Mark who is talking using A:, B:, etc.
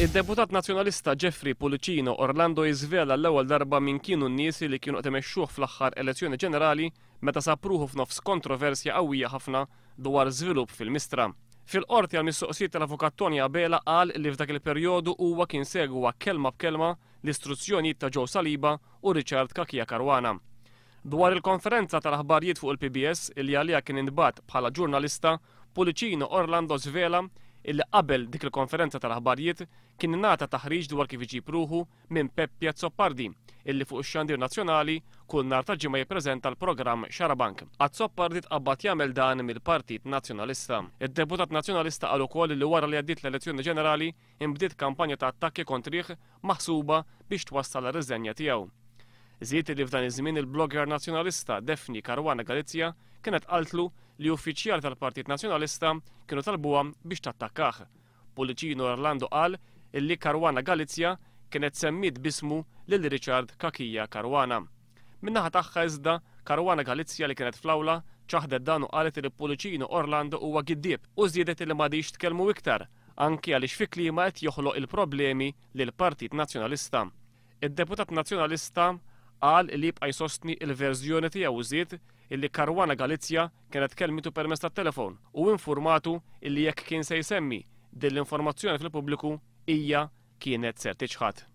A: Id-deputat Nazzjonalista Jeffrey Pullicino Orlando jiżvela l-ewwel darba min kienu n-nies li kienu qed imexxuh fl-aħħar elezzjoni ġenerali meta sab ruħu f'nofs kontroversja qawwija ħafna dwar żvilupp fil-Mistra. Fil-Qorti għal mistoqsijiet tal-Avukat Toni Abela qal li f'dak il-perjodu huwa kien segwa kelma b'kelma l-istruzzjonijiet ta' Joe Saliba u Richard Cachia Caruana. Dwar il-konferenza tal-aħbarijiet fuq il-PBS li għaliha kien intbagħat bħala ġurnalista, Pullicino Orlando żvela illi qabel dik il-konferenza tal-aħbarijiet kien ingħata taħriġ dwar kif iġib ruħu minn Peppi Azzopardi illi fuq ix-xandir nazzjonali kull nhar ta' Ġimgħa jippreżenta l-programm Xarabank. Azzopardi tqabbad jagħmel dan mill-Partit Nazzjonalista. Id-deputat Nazzjonalista qal ukoll li wara li għaddiet l-elezzjoni ġenerali inbdiet kampanja ta' attakki kontrih maħsuba biex twassal għar-riżenja tiegħu. Żied li f'dan iż-żmien il-blogger Nazzjonalista Daphne Caruana Galizia kienet qaltlu li uffiċjali tal-Partit Nazzjonalista kienu talbuha biex tattakkah. Pullicino Orlando qal illi Caruana Galizia kienet semmiet b'ismu lil Richard Cachia Caruana. Min-naħa tagħha iżda, Caruana Galizia li kienet fl-awla ċaħdet dan u qalet li Pullicino Orlando huwa giddieb u żiedet illi m'għadhiex tkellmu iktar anki għaliex fi kliemha qed joħloq il-problemi lill-Partit Nazzjonalista. Id-deputat Nazzjonalista qal li jibqa' jsostni l-verżjoni tiegħu u żied illi Caruana Galizia kienet kellmitu permezz tat-telefon u infurmatu illi jekk kien se jsemmi din l-informazzjoni fil-pubbliku hija kienet ser tiċħad.